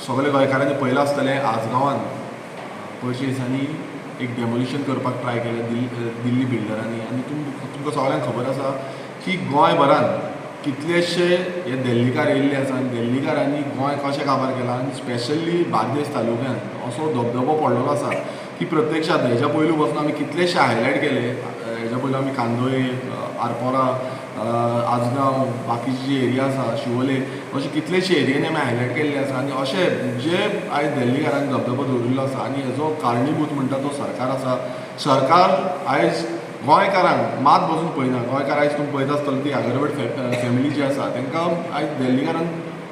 सगळे गोंयकारांनी पळयलां आसतलें, आजगांवान पयरच्या दिसांनी एक डेमोलिशन करपाक ट्राय केलें दिल्ली दिल्ली बिल्डरांनी. आनी तुमकां सगळ्यांक खबर आसा की गोंयभरान कितलेशे हे दिल्लीकार येयल्ले आसा आनी दिल्लीकारांनी गोंय कशें काबार केलां आनी स्पेशली बार्देस तालुक्यान असो धबधबो पडलेलो आसा की प्रत्यक्षात हेज्या पयलू पासून आमी कितलेशे हायलायट केले. हेज्या पयलू आमी कांदोळे, आरपोरा, आजगांव, बाकीची जी एरिया आसा, शिवोले, अशे कितलेशे एरियांनी आमी हायलायट केल्ले आसा. आनी अशे जे आयज दिल्लीकारांनी धबधबो दवरिल्लो आसा आनी हेजो कारणीभूत म्हणटा तो सरकार आसा. सरकार आयज गोंयकारांक मात बसून पळयना. गोंयकार आयज तुमी पळयता आसतलो ती आगरवड फॅमिली जी आसा तांकां आयज दिल्लीकारान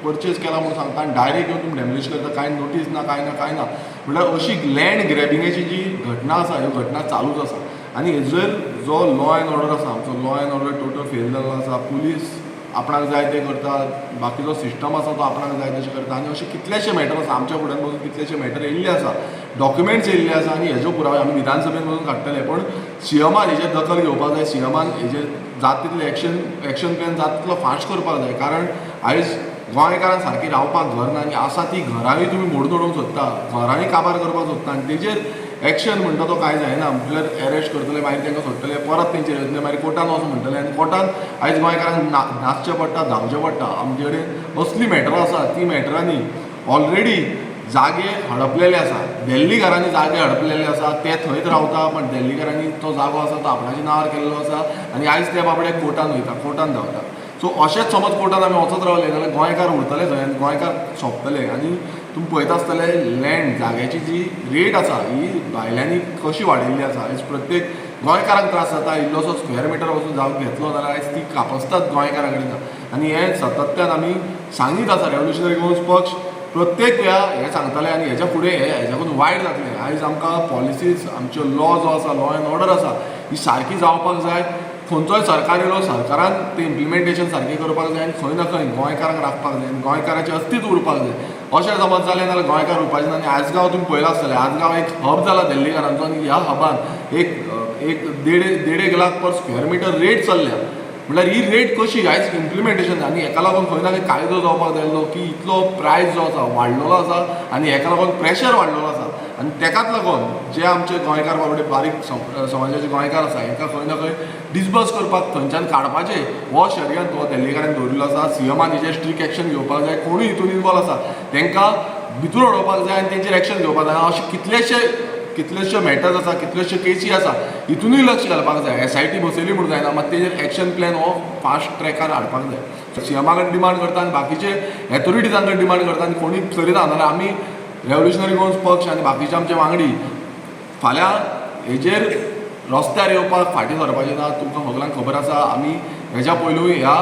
परचेज केला म्हणून सांगता आनी डायरेक्ट येवन तुमी डेमोलिश करता, कांय नोटीस ना, कांय ना, कांय ना. म्हणल्यार अशी लँड ग्रॅबिंगाची जी घटना आसा, ह्यो घटना चालूच आसा. आनी हेजेर जो लॉ एंड ऑर्डर आसा, आमचो law and order total fail जाल्लो आसा. पुलीस आपणाक जाय तें करता, बाकीचो सिस्टम आसा तो आपणाक जाय तशें करता. आनी अशे कितलेशे मॅटर आसा, आमच्या फुड्यान बसून कितलेशे मॅटर येयल्ले आसा, डॉक्युमेंट्स येयल्ले आसा आनी हेजो पुरावे आमी विधानसभेन बसून काडटले. पण सीएमान हेजेर दखल घेवपाक जाय. सीएमान हेजेर जाता तितले एक्शन प्लॅन जाता तितलो फास्ट करपाक जाय, कारण आयज गोंयकारांक सारकी रावपाक घर ना आनी आसा ती घरांय तुमी मोडून उडोवंक सोदता, घरांय काबार करपाक सोदता. आनी तेजेर एक्शन म्हणटा तो कांय जायना. म्हटल्यार एरेस्ट करतले, मागीर तांकां सोडटले, परत तेंचेर येतले, मागीर कोर्टान वचून म्हणटले. आनी कोर्टान आयज गोंयकारांक नाचचें पडटा, धांवचें पडटा. आमचे कडेन असली मॅटरां आसा, ती मॅटरांनी ऑलरेडी जागे हडपलेले आसा, दिल्लीकारांनी जागे हडपलेले आसा, ते थंयच रावता, पण दिल्लीकारांनी तो जागो आसा तो आपणाच्या नांवार केल्लो आसा आनी आयज ते बाबडे कोर्टान वयता, कोर्टान धांवता. सो अशेंच समज कोर्टान आमी वचत रावले जाल्यार गोंयकार उरतले थंय आनी गोंयकार सोंपतले. आनी तुमी पळयता आसतले लँड जाग्याची जी रेट आसा ही भायल्यांनी कशी वाडयल्ली आसा. आयज प्रत्येक गोंयकारांक त्रास जाता. इल्लोसो स्क्वेअर मिटर वचून जागो घेतलो जाल्यार आयज ती कापसतात गोंयकारा कडेन. आनी हें सातत्यान आमी सांगीत आसा. रेवोल्युशनरी गोवन्स पक्ष प्रत्येक वेळा हें सांगताले आनी हेच्या फुडें हें हेज्याकून वायट जातलें. आयज आमकां पॉलिसीज, आमच्यो लॉ जो आसा, लॉ एंड ऑर्डर आसा, ही सारकी जावपाक जाय. खंयचोय सरकार येयलो, सरकारान तें इम्प्लिमेंटेशन सारकें करपाक जाय आनी खंय ना खंय गोंयकारांक राखपाक जाय आनी गोंयकाराचें अस्तित्व उरपाक जाय. अशें समज जालें जाल्यार गोंयकार उरपाचें ना. आनी आजगांव तुमी पळयलां आसतलें, आजगांव एक हब जाला दिल्लीकारांचो आनी ह्या हबान एक एक देड देड एक lakh per square metre rate चल्ल्या. म्हणल्यार ही रेट कशी आयज इम्प्लिमेंटेशन. आनी हेका लागून खंय ना खंय कायदो जावपाक जाय आसलो की इतलो प्रायस जो आसा वाडलेलो आसा आनी हेका लागून प्रेशर वाडलेलो आसा. आनी तेकाच लागून जे आमचे गोंयकार बाबडे बारीक समाजाचे गोंयकार आसा, हेंकां खंय ना खंय डिसबर्स करपाक, थंयच्यान काडपाचें हो षडयंत्र हो दिल्लीकारान दवरिल्लो आसा. सीएमान हेजेर स्ट्रीक एक्शन घेवपाक जाय. कोणूय हितून इनवॉल्व आसा तेंकां भितूर उडोवपाक जाय आनी तेंचेर एक्शन घेवपाक जाय. अशे कितलेशे कितलेशे मॅटर्स आसा, कितलेशे केसी आसा, हितूनय लक्ष घालपाक जाय. एसआयटी बसयली म्हूण जायना, मात तेजेर एक्शन प्लॅन हो फास्ट ट्रॅकार हाडपाक जाय. सीएमा कडेन डिमांड करता आनी बाकीचे एथॉरिटीजां कडेन डिमांड करता आनी कोणूय करिना जाल्यार आमी रेवोल्युशनरी गोवन्स पक्ष आनी बाकीचे आमचे वांगडी फाल्यां हेजेर रस्त्यार येवपाक फाटीं सरपाचें ना. तुमकां सगल्यांक खबर आसा, आमी हेज्या पयलूय ह्या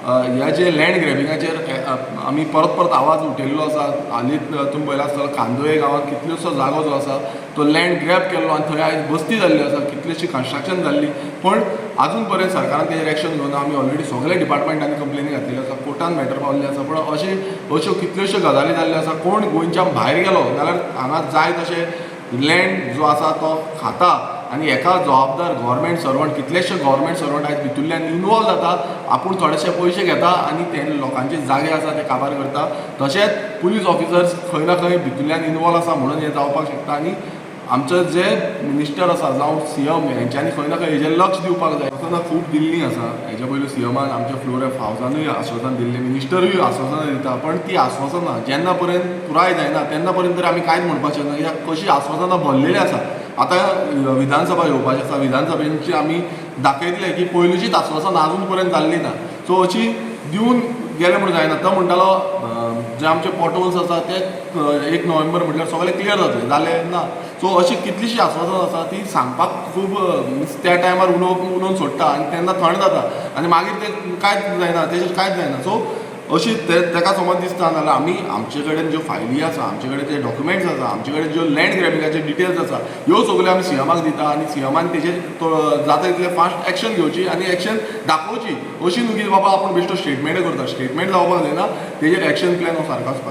ह्या जे लँड ग्रॅबिंगाचेर आमी परत परत आवाज उठयल्लो आसा. हालींच तुमी पळयलां आसतलो, कांदोळे गांवांत कितलोसो जागो जो आसा तो लँड ग्रॅब केल्लो आनी थंय आयज बस्ती जाल्ली आसा, कितलीशी कन्स्ट्रक्शन जाल्ली, पण आजून पर्यंत सरकारान तेजेर एक्शन घेवना. आमी ऑलरेडी सगळे डिपार्टमेंटांनी कंप्लेनी घातलेल्यो आसा, कोर्टान मॅटर पावल्ले आसा, पण अशे अश्यो कितल्योश्यो गजाली जाल्ल्यो आसा. कोण गोंयच्यान भायर गेलो जाल्यार हांगा जाय तशें लँड जो आसा तो खाता आनी हेका जबाबदार गव्हर्मेंट सर्वंट, कितलेशे गव्हर्मेंट सर्वंट आयज भितूरल्यान इनवॉल्व जाता. आपूण थोडेशे पयशे घेता आनी ते लोकांचे जागे आसा ते काबार करता. तशेंच पुलीस ऑफिसर्स खंय ना खंय भितूरल्यान इनवॉल्व आसा म्हणून हें जावपाक शकता. आनी आमचे जे मिनिस्टर आसा जावं सीएम, हेंच्यांनी खंय ना खंय हेजेर लक्ष दिवपाक जाय. आश्वासनां खूब दिल्लीं आसा. हेच्या पयलू सीएमान आमच्या फ्लोर हावजानूय आश्वासन दिल्लें, मिनिस्टरूय आश्वासनां दिता, पण ती आश्वासनां जेन्ना पर्यंत पुराय जायना तेन्ना पर्यंत तरी आमी कांयच म्हणपाचें ना, कित्याक कशी आश्वासनां भरलेलीं आसा. आतां विधानसभा येवपाची आसा, विधानसभेची आमी दाखयतले की पयलूचीच आश्वासनां आजून पर्यंत जाल्लीं ना. सो अशी दिवन गेले म्हूण जायना. तो म्हणटालो जे आमचे पोटहोल्स आसा ते 1 नोव्हेंबर म्हटल्यार सगळे क्लियर जातले, जाले ना. सो अशी कितलीशीं आश्वासनां आसा ती सांगपाक खूब मिन्स त्या टायमार उलोवन उलोवन सोडटा आनी तेन्ना थंड जाता आनी मागीर तें कांयच जायना, तेजेर कांयच जायना. सो अशी ते तेका समज दिसता नाल्यार आमी आमचे कडेन ज्यो फायली आसा, आमचे कडेन जे डॉक्युमेंट्स आसा, आमचे कडेन ज्यो लँड ग्रॅबिंगाचे डिटेल्स आसा, ह्यो सगल्यो आमी सीएमाक दिता आनी सीएमान तेजेर तो जाता तितले फास्ट एक्शन घेवची आनी एक्शन दाखोवची. अशी न्हू की बाबा आपूण बेश्टो स्टेटमेंट करता. स्टेटमेंट जावपाक जायना, तेजेर एक्शन प्लॅन हो सारको आसपाक जाय.